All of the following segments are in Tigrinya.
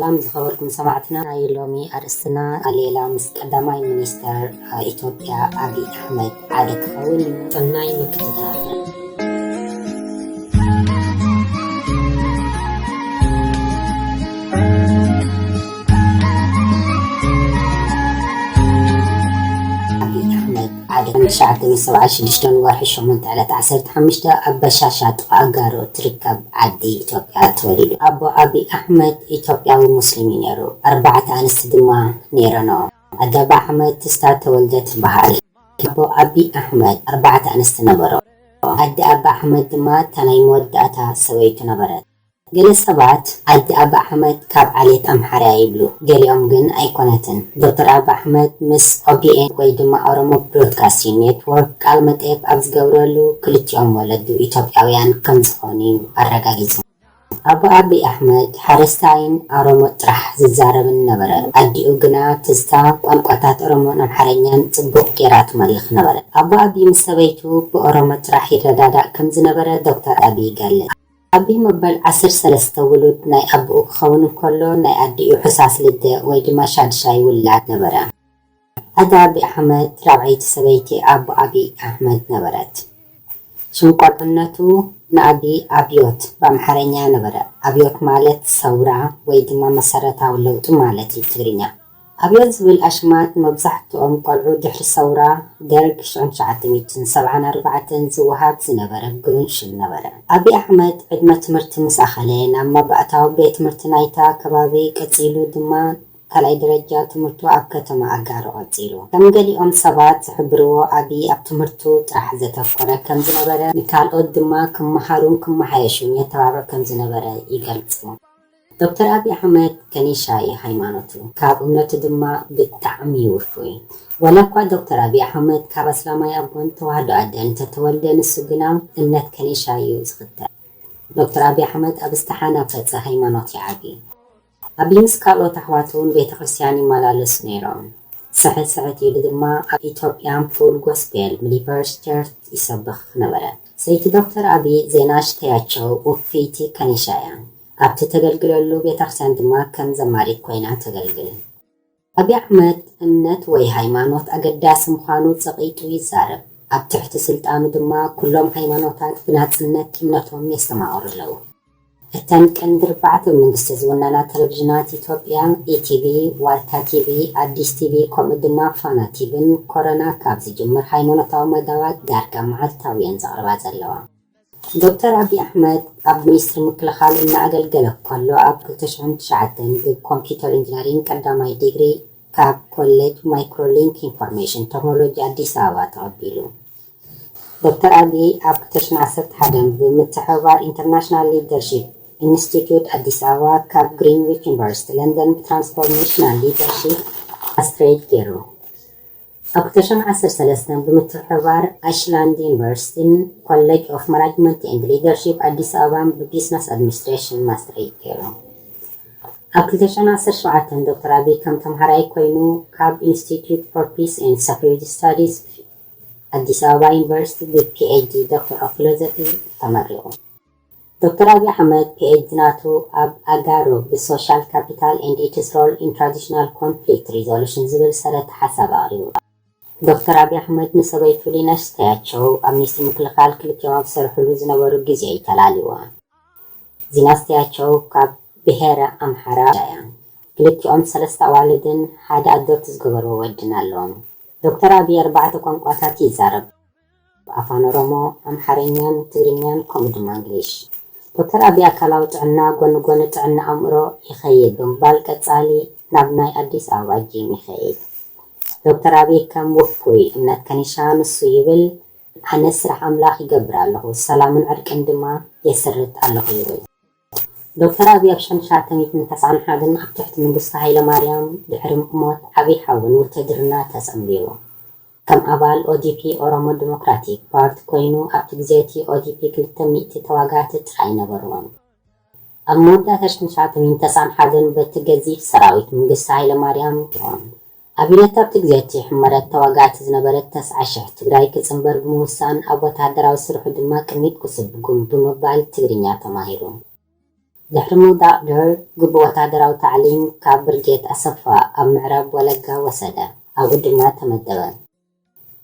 ሰላም ዝኸበርኩም ሰማዕትና፣ ናይ ሎሚ ኣርእስትና ኣሌላ ምስ ቀዳማይ ሚኒስተር ኢትዮጵያ ኣብይ ኣሕመድ ዓሊ ክኸውን እዩ። ሰናይ ምክትታል። ኣብይ ኣሕመድ ዓሊ ትሽዓተ ሚእቲ ሰብዓን ሽዱሽተን ወርሒ ሸሞንተ ዕለት ዓሰርተ ሓሙሽተ ኣብ በሻሻ ጥቓ ኣጋሮ እትርከብ ዓዲ ኢትዮጵያ ተወሊዱ። ኣቦ ኣብይ ኣሕመድ ኢትዮጵያዊ ሙስሊም እዩ ነይሩ። ኣርባዕተ ኣንስቲ ድማ ነይረንኦ። ኣደ ኣባ ኣሕመድ ትስታ ተወልደ ትበሃል። ኣቦ ኣብይ ኣሕመድ ኣርባዕተ ኣንስቲ ነበሮ። ኣደ ኣባ ኣሕመድ ድማ እታ ናይ መወዳእታ ሰበይቱ ነበረት። ገለ ሰባት ኣደ ኣባ ኣሕመድ ካብ ዓሌት ኣምሓርያ ይብሉ፣ ገሊኦም ግን ኣይኮነትን። ዶክተር ኣባ ኣሕመድ ምስ ኦቢኤን ወይ ድማ ኦሮሞ ብሮድካስቲንግ ኔትወርክ ቃል መጠየቅ ኣብ ዝገብረሉ ክልቲኦም ወለዱ ኢትዮጵያውያን ከም ዝኾኑ እዩ ኣረጋጊጹ። ኣቦ ኣብይ ኣሕመድ ሓረስታይን ኦሮሞ ጥራሕ ዝዛረብን ነበረ። ኣዲኡ ግና ትዝታ ቋንቋታት ኦሮሞን ኣምሓርኛን ጽቡቕ ጌራ ትመልኽ ነበረት። ኣቦ ኣብይ ምስ ሰበይቱ ብኦሮሞ ጥራሕ ይረዳዳእ ከም ዝነበረ ዶክተር ኣብይ ይገልጽ። ኣብይ መበል ዓሰርተ ሰለስተ ውሉድ ናይ ኣቦኡ ክኸውን እንከሎ፣ ናይ ኣዲኡ ሕሳስ ልደ ወይ ድማ ሻድሻይ ውላድ ነበረ። ኣደ ኣብይ ኣሕመድ ራብዐይቲ ሰበይቲ ኣቦ ኣብይ ኣሕመድ ነበረት። ሽም ቆልዕነቱ ንኣብይ ኣብዮት ብኣምሓርኛ ነበረ። ኣብዮት ማለት ሰውራ ወይ ድማ መሰረታዊ ለውጢ ማለት እዩ ትግርኛ። ኣብዮት ዝብል ኣሽማት ንመብዛሕትኦም ቆልዑ ድሕሪ ሰውራ ደርግ ሽዑን ትሽዓተ ሚእትን ሰብዓን ኣርባዕተን ዝወሃብ ዝነበረ ግሩን ሽም ነበረ። ኣብይ ኣሕመድ ዕድመ ትምህርቲ ምስ ኣኸለ ናብ መባእታዊ ቤት ትምህርቲ ናይታ ከባቢ ቀጺሉ ድማ ካልኣይ ደረጃ ትምህርቱ ኣብ ከተማ ኣጋሮ ቀጺሉ። ከም ገሊኦም ሰባት ዝሕብርዎ ኣብይ ኣብ ትምህርቱ ጥራሕ ዘተኮረ ከም ዝነበረ ንካልኦት ድማ ክመሃሩን ክመሓየሹን የተባብዕ ከም ዝነበረ ይገልጹ። ዶክተር ኣብይ ኣሕመድ ከኒሻ እዩ ሃይማኖቱ። ካብ እምነቱ ድማ ብጣዕሚ ውፉይ። ዋላ እኳ ዶክተር ኣብይ ኣሕመድ ካብ ኣስላማይ ኣቦን ተዋህዶ ኣደን እንተተወልደ፣ ንሱ ግና እምነት ከኒሻ እዩ ዝኽተል። ዶክተር ኣብይ ኣሕመድ ኣብ ዝተሓናፈጸ ሃይማኖት ይዓቢ። ኣብይ ምስ ካልኦት ኣሕዋቱ ንቤተ ክርስቲያን ይመላለሱ ነይሮም። ስሕት ስሕት ኢሉ ድማ ኣብ ኢትዮጵያን ፉል ጎስፔል ሚሊቨርስ ቸርች ይሰብኽ ነበረ። ሰይቲ ዶክተር ኣብይ ዜናሽ ተያቸው ውፍይቲ ከኒሻ እያ። ኣብቲ ተገልግለሉ ቤተክርስትያን ድማ ከም ዘማሪት ኮይና ተገልግል። ኣብይ ኣሕመድ እምነት ወይ ሃይማኖት ኣገዳሲ ምዃኑ ጸቒጡ ይዛረብ። ኣብ ትሕቲ ስልጣኑ ድማ ኩሎም ሃይማኖታት ብናጽነት እምነቶም የስተማቕሩ ኣለዉ። እተን ቀንዲ ኣርባዕተ ብመንግስቲ ዝውነና ቴሌቪዥናት ኢትዮጵያ፣ ኢቲቪ፣ ዋልታ ቲቪ፣ ኣዲስ ቲቪ፣ ከምኡ ድማ ፋና ቲቪን ኮረና ካብ ዝጅምር ሃይማኖታዊ መዳባት ዳርጋ መዓልታዊ እየን ዘቕርባ ዘለዋ። ዶክተር ኣብይ ኣሕመድ ኣብ ሚኒስትሪ ምክልኻል እናኣገልገለ ከሎ፣ ኣብ ክልተ ሽሕን ትሽዓተን ብኮምፒውተር ኢንጂነሪንግ ቀዳማይ ዲግሪ ካብ ኮሌጅ ማይክሮሊንክ ኢንፎርሜሽን ቴክኖሎጂ ኣዲስ ኣበባ ተቐቢሉ። ዶክተር ኣብይ ኣብ ክልተ ሽሕን ዓሰርተ ሓደን ብምትሕብባር ኢንተርናሽናል ሊደርሺፕ ኢንስቲትዩት ኣዲስ ኣበባ ካብ ግሪንዊች ዩኒቨርሲቲ ለንደን ብትራንስፎርሜሽናል ሊደርሺፕ ማስትሬት ገይሩ። ኣብ ክልተ ሽሕን ዓሰርተ ሰለስተን ብምትሕብባር ኣሽላንድ ዩኒቨርሲቲን ኮሌጅ ኦፍ ማናጅመንት ኤንድ ሊደርሺፕ ኣዲስ ኣበባን ብቢዝነስ ኣድሚኒስትሬሽን ማስትሬት ገይሩ። ኣብ ክልተ ሽሕን ዓሰርተ ሸውዓተን ዶክተር ኣብይ ከም ተምሃራይ ኮይኑ ካብ ኢንስቲትዩት ፎር ፒስ ኤንድ ሰኪሪቲ ስታዲስ ኣዲስ ኣበባ ዩኒቨርሲቲ ብፒኤችዲ ዶክተር ኦፍ ፊሎዞፊ ተመሪቑ። ዶክተር ኣብይ ኣሕመድ ፒኤችዲ ናቱ ኣብ ኣጋሮ ብሶሻል ካፒታል ኤንድ ኢትስ ሮል ኢን ትራዲሽናል ኮንፍሊክት ሪዞሉሽን ዝብል ሰረተ ሓሳብ ኣቕሪቡ። ዶክተር ኣብይ ኣሕመድ ንሰበይቱ ሊነሽ ተያቸው ኣብ ሚኒስትሪ ምክልኻል ክልቲኦም ኣብ ዝሰርሕሉ ዝነበሩ ግዜ እዩ ተላልይዋ። ዚናሽ ተያቸው ካብ ብሄረ ኣምሓራ እያ። ክልቲኦም ሰለስተ ኣዋልድን ሓደ ኣዶፕት ዝገበርዎ ወድን ኣለዎም። ዶክተር ኣብይ ኣርባዕተ ቋንቋታት ይዛረብ። ኣፋን ኦሮሞ፣ ኣምሓርኛን ትግርኛን ከምኡ ድማ እንግሊሽ። ዶክተር ኣብይ ኣካላዊ ጥዕና ጎኒ ጎኒ ጥዕና ኣእምሮ ይኸይድ ብምባል ቀጻሊ ናብ ናይ ኣዲስ ኣበባ ጂም ይኸይድ። ዶክተር ኣብይ ከም ውፉይ እምነት ከኒሻ ንሱ ይብል፣ ኣነ ስራሕ ኣምላኽ ይገብር ኣለኹ፣ ሰላምን ዕርቅን ድማ የስርት ኣለኹ ይብል። ዶክተር ኣብይ ኣብ ሽሕን ትሽዓተ ሚእትን ተስዓን ሓደን ኣብ ትሕቲ መንግስቱ ሃይለማርያም ድሕሪ ሞት ዓብዪ ሓውን ውትህድርና ተጸንቢሩ። ከም ኣባል ኦዲፒ ኦሮሞ ዲሞክራቲክ ፓርቲ ኮይኑ ኣብቲ ግዜ እቲ ኦዲፒ ክልተ ሚእቲ ተዋጋእቲ ጥራይ ነበርዎም። ኣብ መወዳእታ ሽሕን ትሽዓተ ሚእትን ተስዓን ሓደን በቲ ገዚፍ ሰራዊት መንግስቱ ሃይለማርያም ም ኣብ ዩኒት ኣብቲ ግዜ እቲ ሕመረት ተዋጋእቲ ዝነበረት ተስዓ ሽሕ ትግራይ ክጽንበር ብምውሳን ኣብ ወተሃደራዊ ስርሑ ድማ ቅድሚት ክስጉም ብምባል ትግርኛ ተማሂሩ። ድሕሪ ምውዳቕ ደርግ ግቡእ ወታደራዊ ታዕሊም ካብ ብርጌድ ኣሰፋ ኣብ ምዕራብ ወለጋ ወሰደ። ኣብኡ ድማ ተመደበ።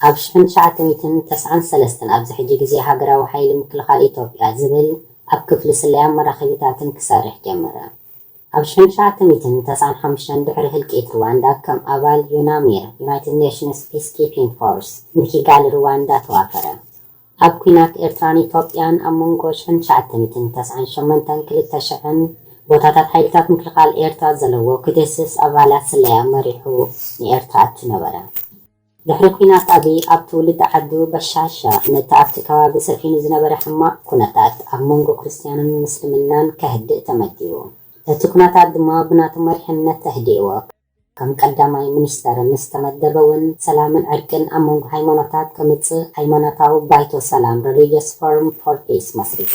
ኣብ ሽሕን ትሽዓተ ሚእትን ተስዓን ሰለስተን ኣብዚ ሕጂ ግዜ ሃገራዊ ሓይሊ ምክልኻል ኢትዮጵያ ዝብል ኣብ ክፍሊ ስለያን መራኸቢታትን ክሰርሕ ጀመረ። ኣብ ሽሕን ትሽዓተ ሚእትን ተስዓን ሓሙሽተን ድሕሪ ህልቂት ሩዋንዳ ከም ኣባል ዩናሚር፣ United Nations Peacekeeping Force፣ ንኪጋሊ ሩዋንዳ ተዋፈረ። ኣብ ኲናት ኤርትራን ኢትዮጵያን ኣብ መንጎ ሽሕን ትሽዓተ ሚእትን ተስዓን ሸሞንተን ክልተ ሽሕን ቦታታት ሓይልታት ምክልኻል ኤርትራ ዘለዎ ክድህስስ ኣባላት ስለያ መሪሑ ንኤርትራ ኣቱ ነበረ። ድሕሪ ኲናት ኣብይ ኣብ ትውልዲ ዓዱ በሻሻ ነቲ ኣብቲ ከባቢ ሰፊኑ ዝነበረ ሕማቕ ኩነታት ኣብ መንጎ ክርስትያንን ምስልምናን ከህድእ ተመዲቡ። እቲ ኩነታት ድማ ብናቱ መሪሕነት ተህዲእዎ። ከም ቀዳማይ ሚኒስተር ምስ ተመደበ እውን ሰላምን ዕርቅን ኣብ መንጎ ሃይማኖታት ከምጽእ ሃይማኖታዊ ባይቶ ሰላም፣ Religious Forum for Peace፣ መስሪቱ።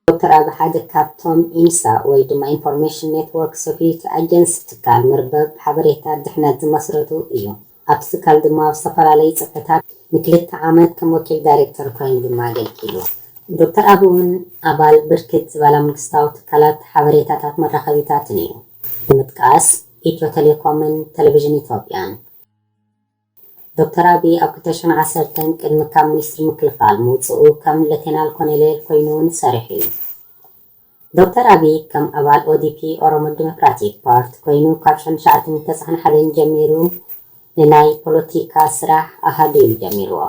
ዶክተር ኣቢ ሓደ ካብቶም ኢንሳ ወይ ድማ ኢንፎርሜሽን ኔትወርክ ሴኩሪቲ ኣጀንሲ ትካል መርበብ ሓበሬታ ድሕነት ዝመስረቱ እዩ። ኣብቲ ትካል ድማ ኣብ ዝተፈላለዩ ጽፍሕታት ንክልተ ዓመት ከም ወኪል ዳይሬክተር ኮይኑ ድማ ኣገልጊሉ። ዶክተር ኣቢ እውን ኣባል ብርክት ዝበላ መንግስታዊ ትካላት ሓበሬታታት መራኸቢታትን እዩ። ንምጥቃስ ኢትዮ ቴሌኮምን ቴሌቪዥን ኢትዮጵያን። ዶክተር ኣቢ ኣብ ክልተ ሽሕን ዓሰርተን ቅድሚ ካብ ሚኒስትሪ ምክልኻል ምውፅኡ ከም ሌተናል ኮሎኔል ኮይኑ እውን ሰሪሑ እዩ። ዶክተር ኣቢ ከም ኣባል ኦዲፒ ኦሮሞ ዲሞክራቲክ ፓርቲ ኮይኑ ካብ ሽሕን ትሽዓተ ሚእትን ተስዓን ሓደን ጀሚሩ ንናይ ፖለቲካ ስራሕ ኣሃዱ እዩ ጀሚርዎ።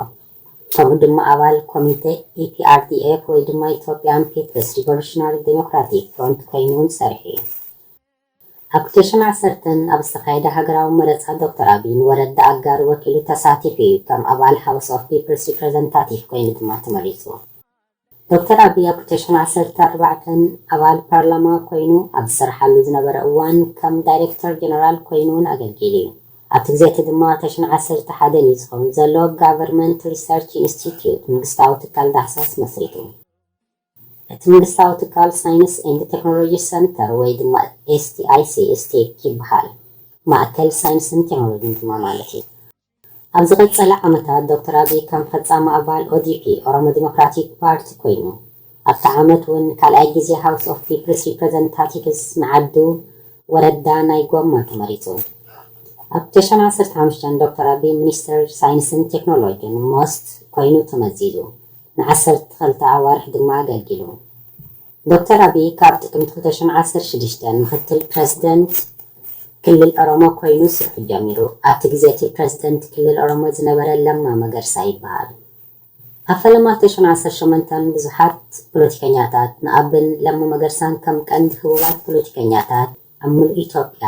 ከምኡ ድማ ኣባል ኮሚቴ ኢፒኣርዲኤፍ ወይ ድማ ኢትዮጵያን ፒፕልስ ሪቮሉሽናሪ ዴሞክራቲክ ፍሮንት ኮይኑ እውን ሰሪሑ እዩ። ኣብ ክልተ ሽሕን ዓሰርተን ኣብ ዝተኻየደ ሃገራዊ መረፃ ዶክተር ኣቢ ንወረዳ ኣጋር ወኪሉ ተሳቲፉ እዩ። ከም ኣባል ሃውስ ኦፍ ፒፕልስ ሪፕሬዘንታቲቭ ኮይኑ ድማ ተመሪፁ። ዶክተር ኣቢ ኣብ ክልተ ሽሕን ዓሰርተ ኣርባዕተን ኣባል ፓርላማ ኮይኑ ኣብ ዝሰርሓሉ ዝነበረ እዋን ከም ዳይሬክተር ጀነራል ኮይኑ እውን ኣገልጊሉ እዩ። ኣብቲ ግዜ እቲ ድማ ክልተ ሽሕን ዓሰርተ ሓደን እዩ ዝኸውን ዘሎ ጋቨርንመንት ሪሰርች ኢንስቲትዩት መንግስታዊ ትካል ዳህሳስ መስሪቱ። እቲ መንግስታዊ ትካል ሳይንስ ኤንድ ቴክኖሎጂ ሰንተር ወይ ድማ ኤስቲኣይሲ ስቴክ ይበሃል። ማእከል ሳይንስን ቴክኖሎጂን ድማ ማለት እዩ። ኣብ ዝቐጸለ ዓመታት ዶክተር ኣቢ ከም ፈጻሚ ኣባል ኦዲፒ ኦሮሞ ዲሞክራቲክ ፓርቲ ኮይኑ ኣብቲ ዓመት እውን ካልኣይ ግዜ ሃውስ ኦፍ ፒፕልስ ሪፕሬዘንታቲቭስ ንዓዱ ወረዳ ናይ ጎማ ተመሪጹ። ኣብ ክልተ ሽሕን ዓሰርተ ሓሙሽተን ዶክተር ኣቢ ሚኒስትር ሳይንስን ቴክኖሎጂን ሞስት ኮይኑ ተመዚዙ። ንዓሰርተ ክልተ ኣዋርሕ ድማ ኣገልጊሉ። ዶክተር ኣቢ ካብ ጥቅምቲ ክልተ ሽሕን ዓሰርተ ሽዱሽተን ምክትል ፕረዚደንት ክልል ኦሮሞ ኮይኑ ስርሑ ጀሚሩ። ኣብቲ ግዜ እቲ ፕረዚደንት ክልል ኦሮሞ ዝነበረ ለማ መገርሳ ይበሃል። ኣብ ፈለማ ክልተ ሽሕን ዓሰርተ ሸሞንተን ብዙሓት ፖለቲከኛታት ንኣብን ለማ መገርሳን ከም ቀንዲ ህቡባት ፖለቲከኛታት ኣብ ምሉእ ኢትዮጵያ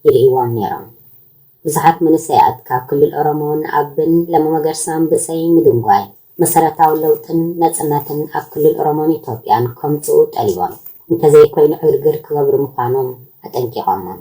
ይርእይዎም ነይሮም። ብዙሓት መንእሰያት ካብ ክልል ኦሮሞ ንኣብን ለማ መገርሳን ብሰይ ምድንጓይ መሰረታዊ ለውጥን ነጽነትን ኣብ ክልል ኦሮሞን ኢትዮጵያን ከምጽኡ ጠሊቦም፣ እንተዘይኮይኑ ዕግርግር ክገብሩ ምዃኖም ኣጠንቂቖሞም።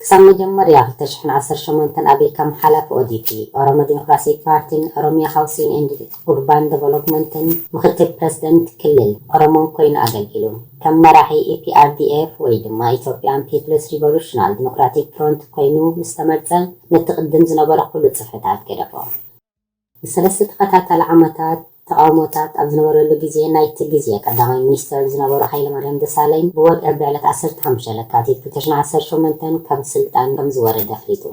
ክሳብ መጀመርያ ክልተ ሽሕን ዓሰርተ ሸሞንተን ኣቢ ከም ሓላፊ ኦዲፒ ኦሮሞ ዲሞክራሲክ ፓርቲን ኦሮሚያ ሃውሲን ኤንድ ኡርባን ዴቨሎፕመንትን ምክትል ፕረዚደንት ክልል ኦሮሞን ኮይኑ ኣገልጊሉ። ከም መራሒ ኢፒኣርዲኤፍ ወይ ድማ ኢትዮጵያን ፒፕልስ ሪቮሉሽናል ዲሞክራቲክ ፍሮንት ኮይኑ ምስ ተመርጸ ነቲ ቅድም ዝነበረ ኩሉ ጽፍሕታት ገደፎ። ንሰለስተ ተኸታታሊ ዓመታት ተቓውሞታት ኣብ ዝነበረሉ ግዜ ናይቲ ግዜ ቀዳማይ ሚኒስተር ዝነበሩ ሃይለማርያም ደሳለኝ ብወግዒ ብዕለት ዓሰርተ ሓሙሽተ ለካቲት ክልተ ሽሕን ዓሰርተ ሸሞንተን ካብ ስልጣን ከም ዝወረደ ኣፍሊጡ።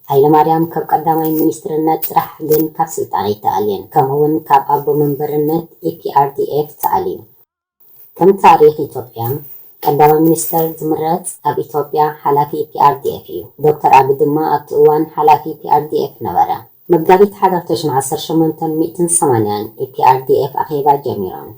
ሃይለማርያም ካብ ቀዳማይ ሚኒስትርነት ጥራሕ ግን ካብ ስልጣን ኣይተኣልየን፣ ከምኡ እውን ካብ ኣቦ መንበርነት ኢፒኣርዲኤፍ ተኣልዩ። ከም ታሪኽ ኢትዮጵያ ቀዳማይ ሚኒስተር ዝምረጽ ኣብ ኢትዮጵያ ሓላፊ ፒኣርዲኤፍ እዩ። ዶክተር ኣቢ ድማ ኣብቲ እዋን ሓላፊ ፒኣርዲኤፍ ነበረ። መጋቢት ሓደ ክልተ ሽሕን ዓሰርተ ሸሞንተን ሚእትን ሰማንያን ኢፒኣርዲኤፍ ኣኼባ ጀሚሮም።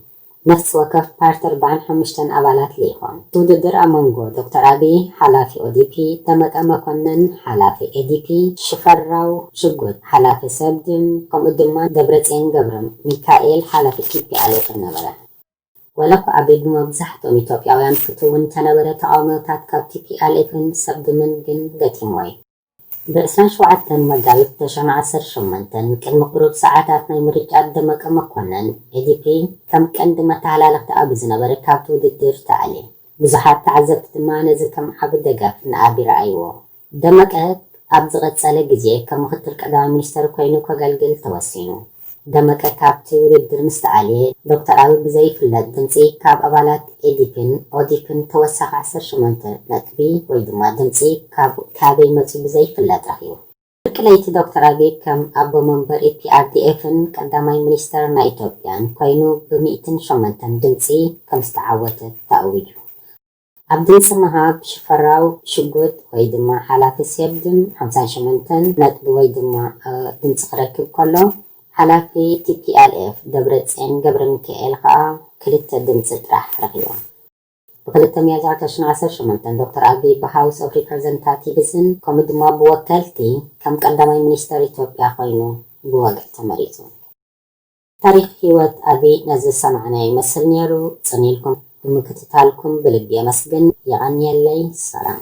ነፍሲ ወከፍ ፓርቲ ኣርባዓን ሓሙሽተን ኣባላት ልኢኾም። እቲ ውድድር ኣብ መንጎ ዶክተር ኣቢ ሓላፊ ኦዲፒ፣ ደመቀ መኮነን ሓላፊ ኤዲፒ፣ ሽፈራው ሽጉጥ ሓላፊ ሰብድም ከምኡ ድማ ደብረፅዮን ገብረ ሚካኤል ሓላፊ ቲፒኣልኤፍን ነበረ። ወላ እኳ ኣቢ ብመብዛሕትኦም ኢትዮጵያውያን ፍቱው እንተነበረ፣ ተቓውሞታት ካብ ቲፒኣልኤፍን ሰብድምን ግን ገጢምዎ እዩ። ብ ዕስራን ሸውዓተን መጋቢት ክልተ ሽሕን ዓሰርተ ሸሞንተን ቅድሚ ቁሩብ ሰዓታት ናይ ምርጫ ደመቀ መኮነን ኤዲፒ ከም ቀንዲ መተሃላለኽቲ ኣቢ ዝነበረ ካብቲ ውድድር ተኣልየ። ብዙሓት ተዓዘብቲ ድማ ነዚ ከም ዓቢ ደገፍ ንኣቢ ረኣይዎ። ደመቀ ኣብ ዝቐጸለ ግዜ ከም ምኽትል ቀዳማይ ሚኒስተር ኮይኑ ከገልግል ተወሲኑ። ደመቀ ካብቲ ውድድር ምስ ተኣልየ፣ ዶክተር ኣቢ ብዘይፍለጥ ድምፂ ካብ ኣባላት ኤዲፒን ኦዲፒን ተወሳኺ ዓሰርተ ሸሞንተ ነጥቢ ወይ ድማ ድምፂ ካብ ካበይ መፁ ብዘይፍለጥ ረኺቡ። ፍርቂ ለይቲ ዶክተር ኣቢ ከም ኣቦ መንበር ኢፒኣርዲኤፍን ቀዳማይ ሚኒስተር ናይ ኢትዮጵያን ኮይኑ ብሚእትን ሸሞንተን ድምፂ ከም ዝተዓወተ ተኣዊጁ። ኣብ ድምፂ ምሃብ ሽፈራው ሽጉጥ ወይ ድማ ሓላፊ ሴብድም ሓምሳን ሸሞንተን ነጥቢ ወይ ድማ ድምፂ ክረክብ ከሎ፣ ሓላፊ ቲፒኤልኤፍ ደብረፅዮን ገብረሚካኤል ከዓ ክልተ ድምፂ ጥራሕ ረኺቦም። ብክልተ ሚያዝያ ክልተ ሽሕን ዓሰርተ ሸሞንተን ዶክተር ኣቢ ብሃውስ ኦፍ ሪፕረዘንታቲቭስን ከምኡ ድማ ብወከልቲ ከም ቀዳማይ ሚኒስተር ኢትዮጵያ ኮይኑ ብወግዒ ተመሪፁ። ታሪኽ ህይወት ኣቢ ነዚ ዝሰማዕናዮ ይመስል ነይሩ። ጽን ኢልኩም ብምክትታልኩም ብልቢ የመስግን። የቐንየለይ። ሰላም።